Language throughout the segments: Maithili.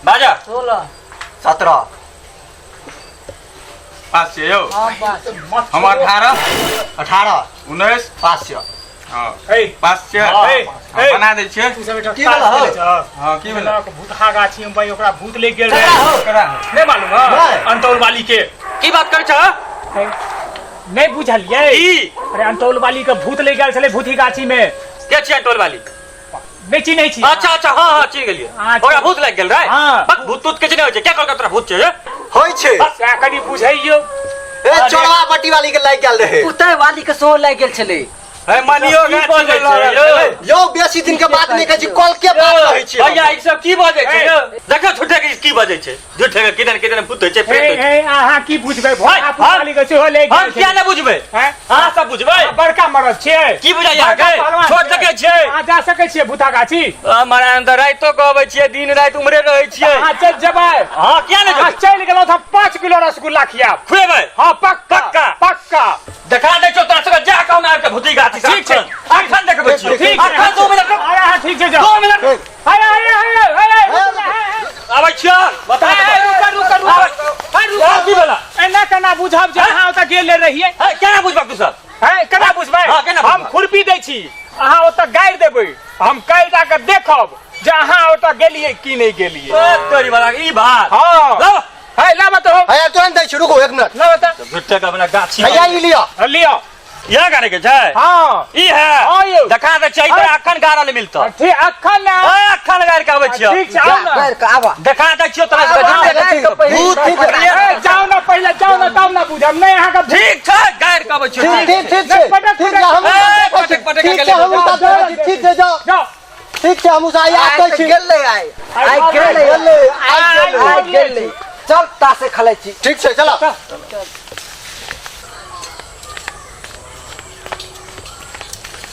बाजा 16 17 पास छियै यौ हाँ पास हम 18 18 19 पास छियै हँ हे पास छियै हे हँ, हे बना दै छियै तू सब एकटा की ताश भेल हौ? खेलै छह? हँ की भेलै भूतहा गाछी में भाई ओकरा भूत ले गेल रहे केकरा हौ? नहीं मालूम है नहि। अंतौल वाली के की बात करै छह नहीं बुझलियै की अरे अंतौल वाली के भूत ले गेल छलै भूतही गाछी में के छियै टोल वाली नहीं चिन्है छी अच्छा अच्छा हाँ हाँ चिन्ह गेलियै हाँ, ओकरा भूत लागि गेल रहै हाँ। बक भूत तूत किछु नहि होइ छै क्या कहलकै तोरा भूत छै हे? होइ छै सएह कनि बुझैयौ ए चोरवा बटी वाली के लागि गेल रहे पुतै वाली के सेहो लागि गेल छलै हे मनियो की गाछी बजै में छै लड़ल यौ? छलै। यौ बेसी दिन के बात नहि कहै छी कल के बात कहै छी भैया ई सब की बजै छै यौ? देखियौ झूठे के की बजै छै झूठे के किदन किदन भूत होइ छै हे प्रेत होइ छै हे अहाँ की बुझबै हम- भोला वाली के सेहो लागि हम गेल किया छलै नहि बुझबै हैं? अहाँ सब बुझबै बड़का मरद छियै की बुझाइया बड़का अहाँके? पहलवान छोट छियै। सकै छियै अहाँ जा सकै छियै भूता गाछी हमारा अंदर राइतो के अबै छियै दिन राति उम्हरे रहै छियै अहाँ चलि जेबै हाँ किया नहि अहाँ जेबै चलि गेलहुँ तऽ हम 5 किलो रसगुल्ला खियाब खुएबै हाँ पक्का पक्का। पक्का देखा दै छियौ तोरा सबके जा कऽ हम आबि कऽ भूती गाछी से ठीक छै। अखन देखबै छियौ ठीक छै अखन 2 मिनट रुक, अरे हाँ ठीक छै जाउ 2 मिनट अरे अरे अरे अरे अरे आबै छियौ बता अरे रुक रुक रुक अरे रुक की भेला एना केना बुझब जे अहाँ ओतऽ गेल रहियै हे केना बुझबक तू सब है केना बुझबै हाँ, केना हम बुझबै? खुरपी दै छी अहाँ ओतऽ गाड़ि देबै हम काल्हि जा कऽ देखब जे अहाँ ओतऽ गेलियै कि नहि गेलियै ओ तोरी वाला ई बात हाँ लाओ है लाबऽ तऽ है यार तुरंत दै छी रुको एक मिनट लाबऽ तऽ झुट्टे के अपना गाछी भैया ई लिअ लिअ इएह गाड़े के छै हाँ ई है हाँ यौ। देखा दे छै तोरा अखन गाड़ल मिलतो ठीक अखन ने ए अखन गाड़ के आबै छियौ ठीक छै आउ ने गाड़ि कऽ आबऽ देखा दै छियौ तोरा सबके आबऽ, झुट्टे के गाड़ि कऽ पहिले भूत ठीक ए, जाउ ने पहिले जाउ ने तब ने बुझब नहि अहाँके भूत ठीक छै गाड़ के आबै छियौ ठीक ठीक ठीक छै पटक, ठीक छै हम ए, पटक, पटक ठीक छै हम उतार दै छी ठीक छै जाउ जाउ ठीक छै हम उसा आइ आइ दै तऽ छी गेलै आइ आइ गेलै गेलै आइ गेलै आइ गेलै चल तासे खेलै छी ठीक छै चलो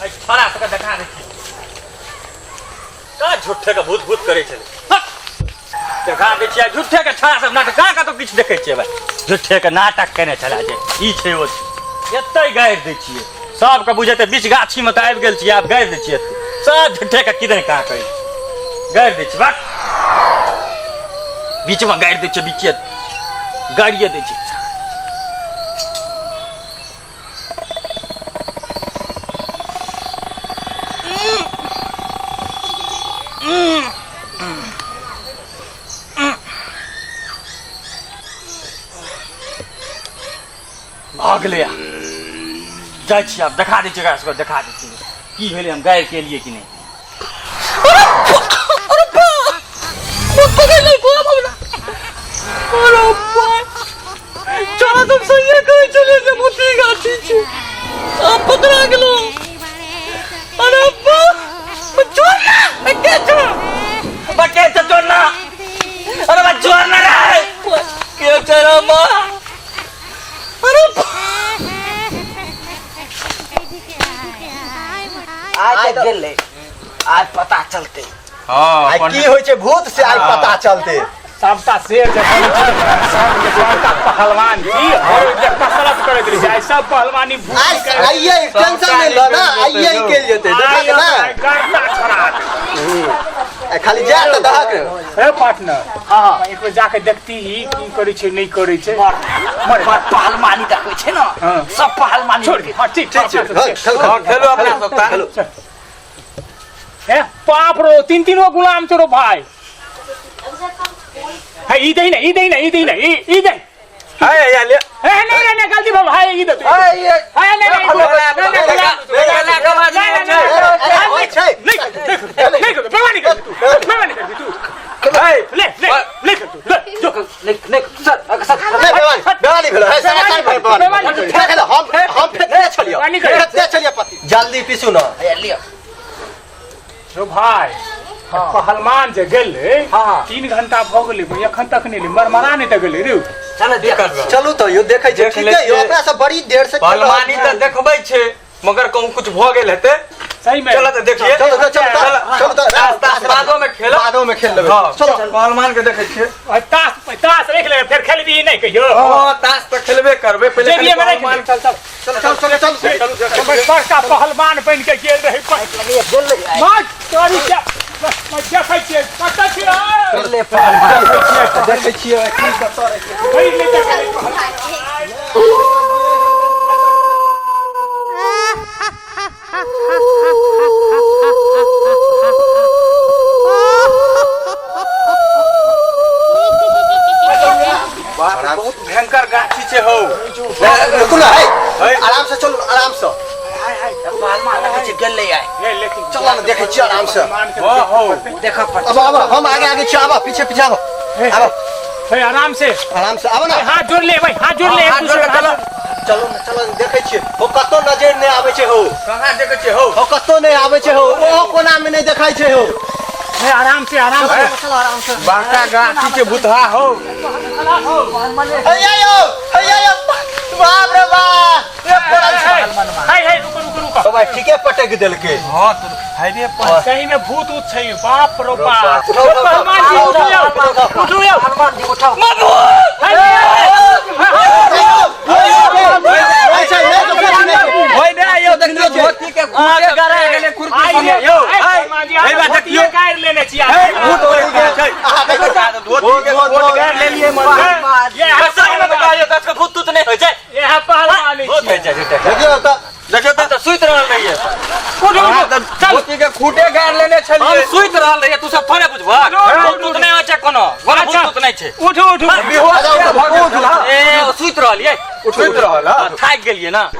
एहि छोड़ा सबके देखा दै छियौ का झूठे के भूत भूत करै छलै हट! देखा दै छियै झूठे के छोड़ा सब नाटक कहाँ कतौ किछु देखै छियै भाइ झूठे के नाटक केने छलै जे ई छै ओ छै एतै गाड़ि दै छियै सबके बुझेतै बीच गाछीमे तऽ आबि गेल छियै आब गाड़ि दै छियै एतै सब झूठे के किदन कहाँ करै छै गाड़ि दै छियै बक बीचमे गाड़ि दै छियै बीचे गाड़िए दै छियै भऽ गेलै आब जाइ छी आब देखा दै छी एकरा सबके देखा दै छी की भेलै हम गाड़ि के एलियै कि नहि चोरा तुम सही कहै छलियै जे मोती गाछी छै आब पकड़ा गेलो अरे बा चोर ना के चोर बा के छौ चोर ना अरे बा चोर ना रे के चोर बा अरे बा आइ तऽ गेलै आइ पता चलतै हँ आइ की होइ छै भूत से आइ पता चलते सबटा शेर जे बनै छै ने, सब जे बड़का पहलवान छी और जे कसरत करैत रहै छै आइ सब पहलवानी भूत आइ आइए टेंशन नहि ल ना आइए ही कयल जेतै देखा के ना आइ गरदा छोड़ा देबै। आइ खाली जा तऽ दहक हे पार्टनर हाँ एक बेर जाके देखती ही की करै छै नहि करै छै मर पहलवानी देखबै छै ने हाँ। सब पहलवानी छोड़ हाँ ठीक ठीक छै ठीक हँ, खेल हँ खेल खेलू अपना सब तान हे बाप रो तीन तीन गो गुलाम चोरो भाई है ई दही ना ई दही ना ई दही ना ई ई दही है या ले हे नहीं नहीं नहीं गलती भल भाई ई दे तू ए, ये हे नहीं नहीं नहीं नहीं गुलाम गला के आवाज नहि होइ छै। होइ छै नहीं नहीं नहीं कर बेमानी कर तू बेमानी कर तू है ले ले ले कर तू ले जो नहीं नहीं सर सर नहि बेमानी बेमानी भेलो है सरासर बेमानी बेमानी भेलो। खेल हम फेकने छलियै बेमानी करै। फेकने छलियै पति जल्दी पीसू न ए, लिअ जो भाई पहलवान जे गेलै हाँ। 3 घंटा भऽ गेलै एखन तक नहि एलै मरमरा नहि तऽ गेलै रे चल देख चलू तऽ यौ देखै छियै देख ठीक लै है यौ छियै। अपना सब बड़ी देर से खेल रहल पहलवानी तऽ छी। देखबै छै मगर कहूँ कुछ भऽ गेल हेतै सही में चल तऽ देखिए चलू तऽ चलू तऽ चलू तऽ ताश ताश बादो में खेलब बादो में खेल लेबै हँ चलो पहलवान के देखै छियै आ ताश ताश राखि लेबै फेर खेलबी नहि कहियो हँ ताश तऽ खेलबे करबै पहिले जेबिये खाली मे राखि पहलवान ले, चल चल चल चल चल चल चल बड़का पहलवान बनि के गेल रहै गेलै मार तोरी के देखै छियै कतऽ छियै ले पहलवान देखै छियै की कतऽ रहै छै। भरि नहि देखै। बहुत भयंकर गाछी छै हौ। रुकू ना, है आराम से चलू, आराम से। ले लेकिन चल ना, देखै छियै आराम से। हां हौ। अब अब हम आगे आगे छियै, आब पीछे पीछे आब, आब। हे, आराम से। आराम से आब ना। हाथ जोड़ ले भाई, हाथ जोड़ ले एक हाथ जोड़ दूसरे के के। चलो। चलो ना, चलो ना, देखै छियै हो, कतौ नजर नहि आबै छै हो। कहाँ देखै छियै हौ? हो, कतौ नहि आबै छै हो, ओहो कोना मे नहि देखाइ छै हो। हे, आराम से, आराम से। चलो आराम से। बड़का गाछी छै भूतहा हौ। हैया यौ, हैया यौ, बाप रे बाप, ए पड़ल छै। हे हे, रुको रुको रुको। ओ भाई, ठीके पटक देलकै। हां तो हाईवे पर सही में भूत ऊत छै, बाप रो बाप। उठाओ, उठाओ, पहलवान जी, उठाओ, उठो यौ। उठाओ, उठाओ। उठो यौ। हनुमान जी उठाओ। हे, अच्छा, नहि तो कुछ नहि। होय ने यौ, देखियौ धोती के खूटे गड़ा गेलै कुर्ती आइ सने रे, यौ। हे, पहलवान जी, हे बा, अहाँ देखियौ। धोतिये गाड़ि लेने छी। हे, भूत होय छै। अहाँ देखियौ। धोती के कोट गाड़ लेलियै मन। ये है सही में बताइयो, गाछ के भूत तूत नहि होइ छै। ये है पहलवानी। भूत होइ छै झूठे के। देखियौ तऽ। देखियौ हम तऽ सुति रहल रहियै। उठो उठो, चल। धोती के खूटे गाड़ लेने हम छलियै। सुति रहल रहियै, तू सब थोड़े बुझबहक। भूत तूत नहि होइ छै कोनो, कोनो भूत तूत नहि छै। उठो उठो। बेहोश किया भऽ गेल छलऽ? ए, सुति रहलियै। सुति रहल हँ? थाकि गेलियै ना।